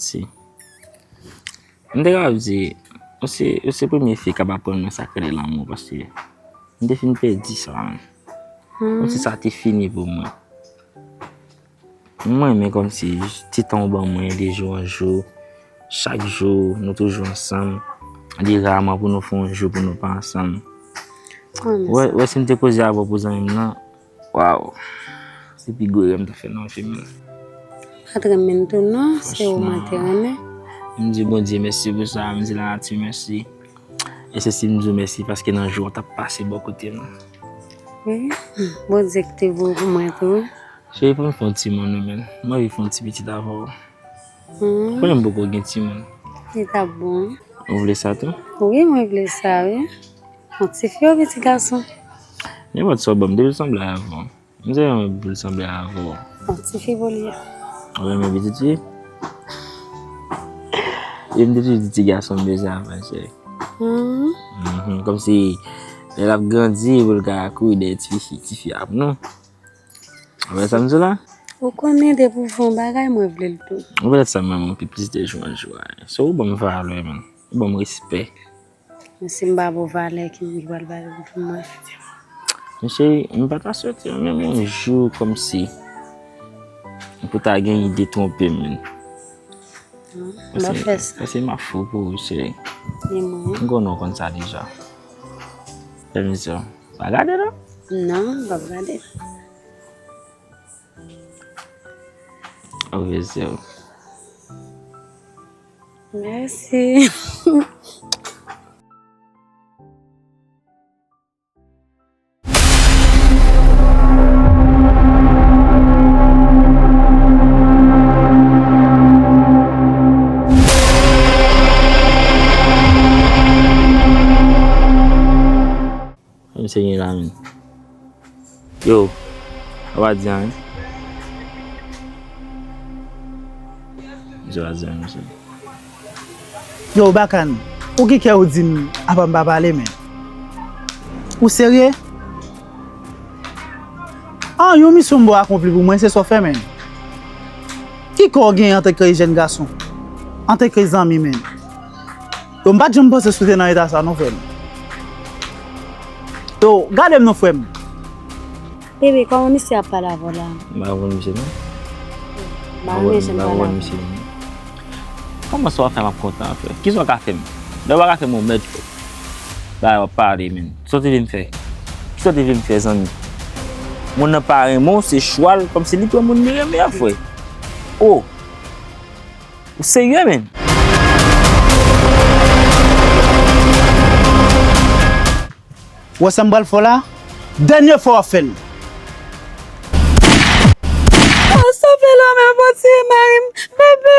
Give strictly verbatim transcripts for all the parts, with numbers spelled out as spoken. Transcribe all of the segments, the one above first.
Si. M te ka di, ou se, ou se premye fi k ap aprann mwen sa k rele lanmou, paske m te fin pèdi sa, man. Kòmsi sa te fini pou mwen. Mwen, men kòmsi ti tan ou ban mwen de jou an jou, chak jou, nou toujou ansanm. Li raman pou nou fè yon jou pou nou pa ansanm. Wè, wè, si m te koze avè w pou zanmi m nan, waw, se pi gwo erè m ta fè nan vi m nan. Pa t renmen tou non, se ou mwen te renmen. M di Bondye mèsi pou sa, m di lanati mèsi. E se si m di w mèsi paske nan jou an t ap pase bò kote m. Wi, Bondye ki te voye pou mwen tou. Cheri, pou m fè yon timoun wi, men. Mwen anvi fè yon ti pitit avè w. Konnen m poko gen timoun. Li t ap bon wi. Ou vle sa tou? Wi, mwen vle sa wi. Yon ti fi oubyen ti gason? Nenpòt sa w ban m, depi l sanble avè w. M se yon boul sanble avè w. Yon ti fi pou li ye. Ou renmen pitit fi? E m te toujou di ti gason m bezwen avanse. Mhm, kòmsi lè l ap grandi, pou l ka kouri dèyè ti fi, ti fi ap non. Ou wè sa m di w la? Ou konnen depi w fè yon bagay, mwen vle l tou. Ou wè sa m renmen w pi plis de jou an jou a. Se ou ban m valè, man. Ou ban m respè. Men si m pa ba w valè, ki moun ki pral ba l pou mwen? Men cheri, m pa ta swete menm yon jou kòmsi pou ta gen ide twonpe m, men. Non, m pa fè sa. Paske m ap fou pou ou, cheri. E mwen? M konnen w konn sa deja. Fè mizè. Pa gade non? Non, m p ap gade. Ou vle se ou. Mèsi. Misye gen la menm. Yo, ou pa di anyen? Misye pa di anyen, misye. Yo, Bakan, ou gen kè ou di m apa m pa pale, men. Ou serye? An, yon misyon m ba w akonpli pou mwen, se sa w fè, men. Ki kè w gen antanke jèn gason? Antanke zanmi, men. Yo, m pa t janm panse si w te nan eta sa non, frè m. Yo, gade m non, frè m. Bebe, kòman misye ap pale avè w la? M pa konprann misye non. M pa renmen jan l pale avè w. Kòman sa w ap fè m ap kontan, frè? Kisa w ka fè m? Lè w pa ka fè m yon mèd, frè. Bagay w ap pale, men. Kisa w te vle m fè? Kisa w te vle m fè, zanmi? Moun nan pa renmen w, se chwa l, kòmsi li pran moun li renmen an, frè. Oh! Ou serye, menn? Ou wè sa m pral fè w la? Dènye fwa w ap fè l. Oh, sove la, men bon, tiye mari m, bebe.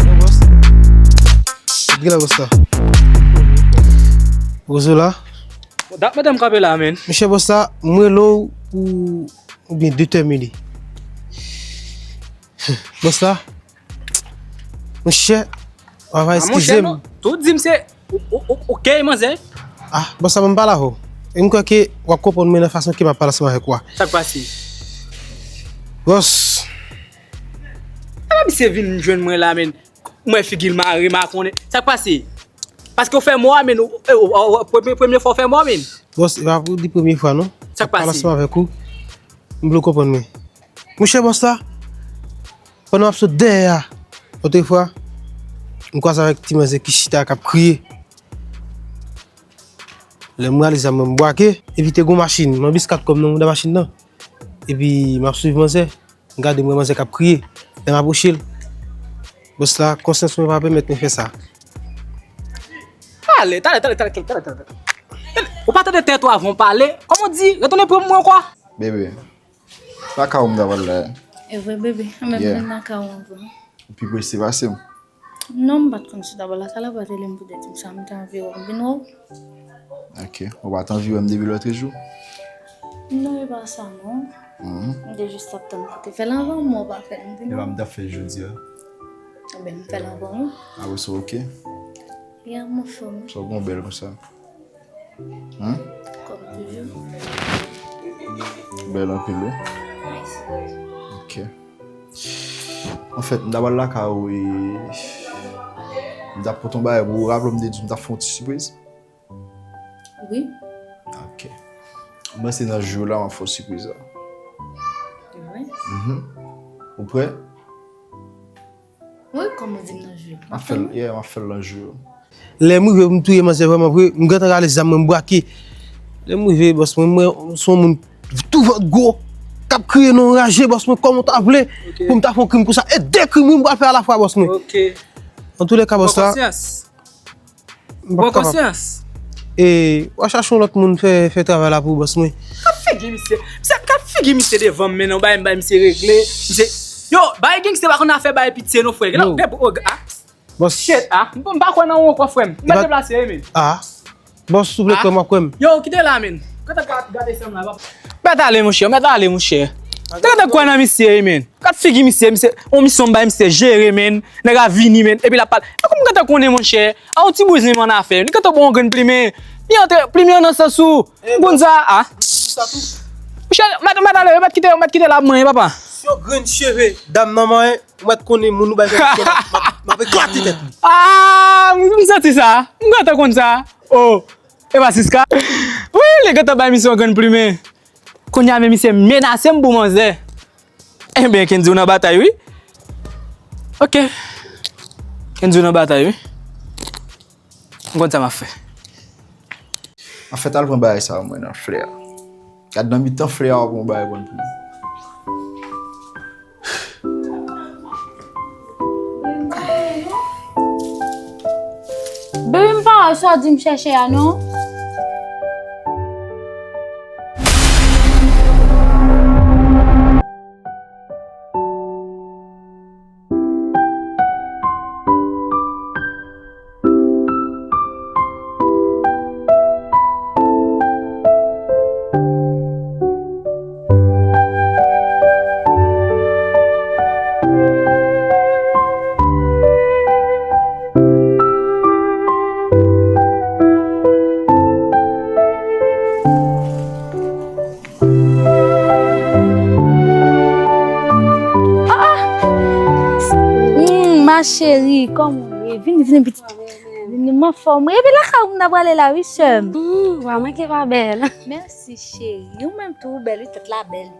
Yo, bòs. Gade la, bòs la. Rozo la. Dat madanm kanpe la, menn. Monchè, bòs la, m rele w pou oubyen detèmine. Bòs la. Monchè, w ap eskize m. Tou di m se, o, o, o, ok, manzè. Ah, bòs la, ban m pale avè w. E m kwè ke w ap konprann mwen nan fason ke m ap pale ansanm avèk ou a. Sa k pase? Bòs. Ala misye vin jwenn mwen la, menn. Mwen figi l mare, makonnen. Sa k pase? Paske w fè mò a, menn. Ou, ou, ou, ou, premye, premye fwa w fè mò, menn. Bòs, e pa pou di premye fwa, non. Sa k pase? M ap pale ansanm avèk ou. M vle w konprann mwen. Monchè bòs la, pandan m ap sot dèyè a, otrefwa, m kwaze avèk ti manzè ki chita k ap kriye. Lè m rale zam mwen, m brake, epi te gon machin, m anbis kat kò m nan mouda machin nan. Epi m ap swiv manzè, m gade m wè manzè k ap kriye. Lè m apwoche l, bòs la, konsyans mwen pa pèmèt mwen fè sa. Talè, talè, talè, talè, talè, talè, talè. Ou pa tande tèt ou avan w pale? Kòman w di? Retounen pran mwen ankò. Bebe, pa ka ou m ta pral la. E vre, bebe, anben m vin nan kay ou ankò. Ou pi prese pase m. Non, m pa t konn si w ta pral la. Talè w pa t rele m pou te di m sa, m te anvi wè w. M vin wè w. Ok. Ou pa t anvi wè m depi lòtrejou? Non, e pa sa, non. Mhm. M te jis ap tann pou te fè l anvan mwen, w pa fè l, m vin wè w. E pa m t ap fè l jodi a. Ebyen, m fè l anvan w. Apre sa, ok. Ya, m anfòm wi. Sa w gen w bèl konsa. Kòm toujou. Bèl anpil, wi. Mèsi. Ok. Anfèt, m ta pral lakay ou e m ta pote yon bagay pou ou. Raple w, m te di w m ta fè yon ti sipriz. Wi. Ok. M panse nan jou la, m ap fè w sipriz la. Wi. Mhm. Ou prè? Wi, kòm ou di m nan jou. M ap fè l, yeah, m ap fè l nan jou. Lè m rive pou m touye manzè vrèman vre, m gentan rale zam mwen, m brake. Lè m rive, bòs mwen, m wè se yon moun tou vant gwo, k ap kriye nan yon raje, bòs mwen, kòman w ta vle pou m ta fè yon krim konsa? E de krim, wi, m pral fè alafwa, bòs mwen. Ok. Antouleka, bòs la. Pran konsyans. M pap kapab. Pran konsyans. E, w a chache yon lòt moun fè, fè travay la pou bòs mwen. Gad figi misye. Misye, gad figi misye devan m, men non, bay m, bay misye regle. Misye, yo, bay gangsta pa konn afè bay pitye non, frè. Gade, gade, oh, ah. Bòs. Shit, ah. M, m pa kwè nan ou ankò, frè m. M mèt deplase, wi, men. Ah. Bòs, souple, frè m, w ap kwè m. Yo, kite la, men. Kote w ap gade sa m la, papa? Mèt ale, monchè, mèt ale, monchè. Mèt ale. Mèt kwè nan misye, wi, men. Gad figi misye, misye, yon misyon m bay misye jere, men. Nèg la vini, men. Epi l ap pale. E kòm gentan konnen, monchè, a yon ti bouzin m annafè. Li gentan bon yon grenn plimen. Li antre plimen an nan sans ou. M konn sa, a. Monchè, mèt, mèt ale, mèt kite, mèt kite la pou mwen, papa. Si yon grenn cheve dam nan manyen, ou mèt konnen moun ou bay fè misye, m ap, m ap eklate tèt li. A, m santi sa. M gentan konn sa. Oh, e pa Siska. Wi, li gentan bay misye yon grenn plimen. Kounye a, men misye menase m pou manzè. Enben, Kendy, w nan batay, wi. Ok. Kendy, w nan batay, wi. M konn sa m ap fè. Anfèt, al pran bagay sa a, mwen, nan flè a. Gad nan mitan flè a, w ap pran bagay pou mwen. Baby, m pa wè sa w di m chèche a, non. Ah, ah. Hmm, ma chérie, kòman w ye? Vini, vini, pitit. Vini, m anfòm wi. Epi lakay ou m ta prale la, wi, sè m. Hmm, wa manke pa bèl. Mèsi, cheri. Ou menm tou, ou bèl, wi, tèt la bèl.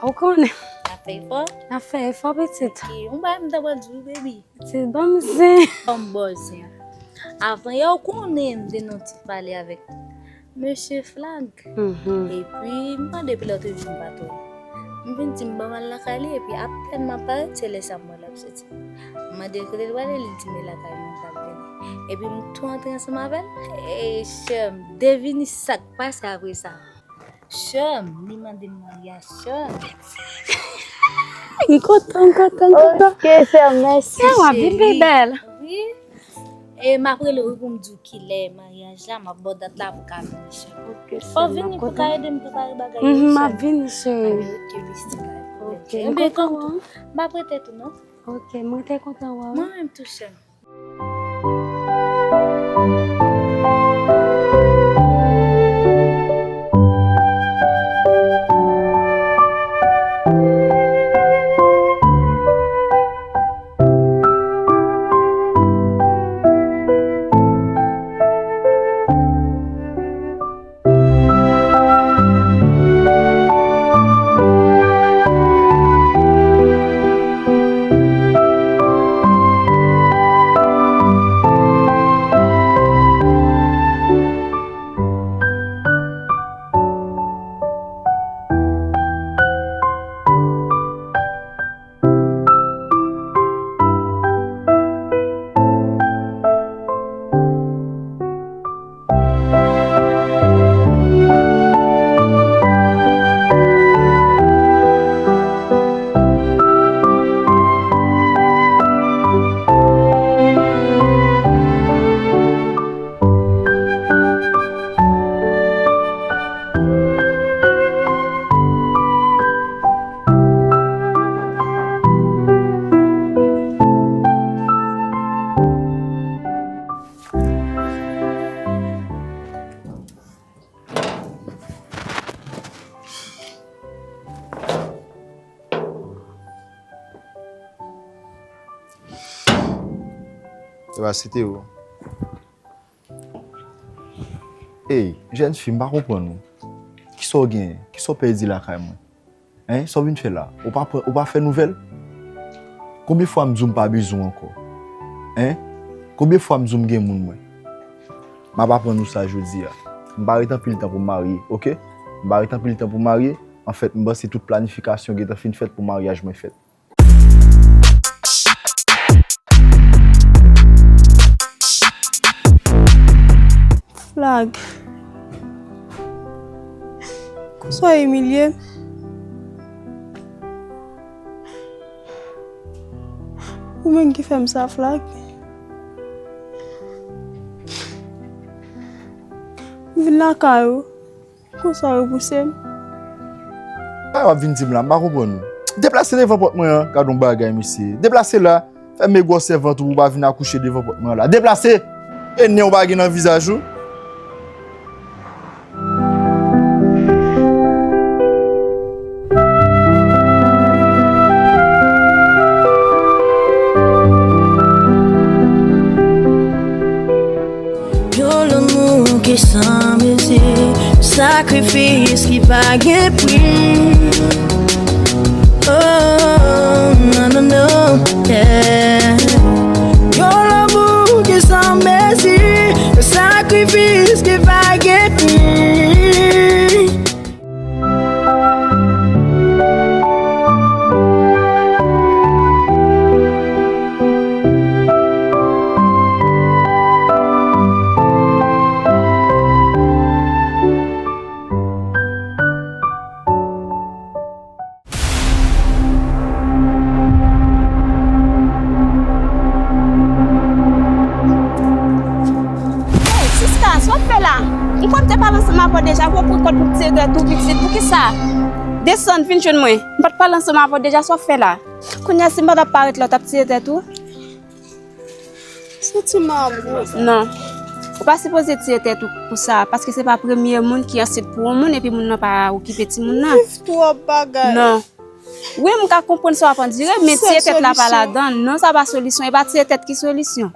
Ou konnen. N ap fè efò? N ap fè efò, pitit. Ok, yon bagay m ta pral di w, baby. Pitit, ban m zen. Ban m ba w zen. Avan yè, ou konnen m te nan yon ti pale avèk Mesye Flag. Mhm. Epi, m tande depi lè w te vin m pa twò. M vin di m ban m al lakay li, epi apèn m ap parèt, se lè sa m wè l ap soti. M mande l kote l prale, li di m e lakay mwen l t ap vini. Epi m tou antre ansanm avè l. Ey, sè m, devine sa k pase apre sa. Sè m, li mande m maryaj, sè m. M kontan, m kontan, m kontan. Ok, sè m, mèsi, cheri. Sè m, w ap vin pi bèl. Wi. E m ap rele w wi pou m di w kilè maryaj la, m ap ba w dat la pou w ka vini, cheri. Ok, sè m, m ap kontan. Fò w vini pou w ka ede m prepare bagay yo, cheri. Mhm, m ap vini, cheri. Anben, ok, besti, pa gen pwoblèm, cheri. Ok, m kontan wè w. Anben, kòm tou, m ap rete tou, non? Ok, mwen te kontan wè w. Mwen menm tou, chè m. Wa, se te ou. Ey, jèn fi, m pa konprann ou. Kisa w genyen? Kisa w pèdi lakay mwen? Hein? Sa w vin fè la? Ou pa pran, ou pa fè nouvèl? Konbyen fwa m di w m pa bezwen w ankò? Hein? Konbyen fwa m di w m gen moun mwen? M ap aprann ou sa jodi a. M pa ret anpil tan pou m marye, oke? M pa ret anpil tan pou m marye. Anfèt, m panse tout planifikasyon gentan fin fèt pou maryaj mwen fèt. Flag. Konsa w imilye m. Ou menm ki fè m sa, Flag. M vin lakay ou. Konsa w repouse m. Sa w ap vin di m la, m pa konprann ou. Deplase devan pòt mwen an, gad yon bagay, mesye. Deplase la, fèmen gwòsè vant ou pou w pa vin akouche devan pòt mwen an la. Deplase! E nen w pa gen nan vizaj ou? Yon lanmou ki san mezi, sakrifis ki pa gen pri. Oh, non, non, non, yeah. Yon lanmou ki san mezi, sakrifis ki pa gen pri. Hey, sista, sa w ap fè la? M kwè m te pale ansanm avè w deja, pou w pran kòd pou w tire tèt ou pitit. Poukisa? Desann, vin jwenn mwen. M pa t pale ansanm avè w deja, sa w ap fè la? Kounye a, si m pa t ap parèt la, w t ap tire tèt ou? Santi m ap... Non. Ou pa sipoze tire tèt ou pou sa, paske se pa premye moun ki ansent pou yon moun, epi moun nan pa okipe timoun nan. Viv twòp bagay. Non. Wi, m ka konprann sa w ap andire, men tire tèt la pa ladan. Non, sa pa solisyon, e pa tire tèt ki solisyon.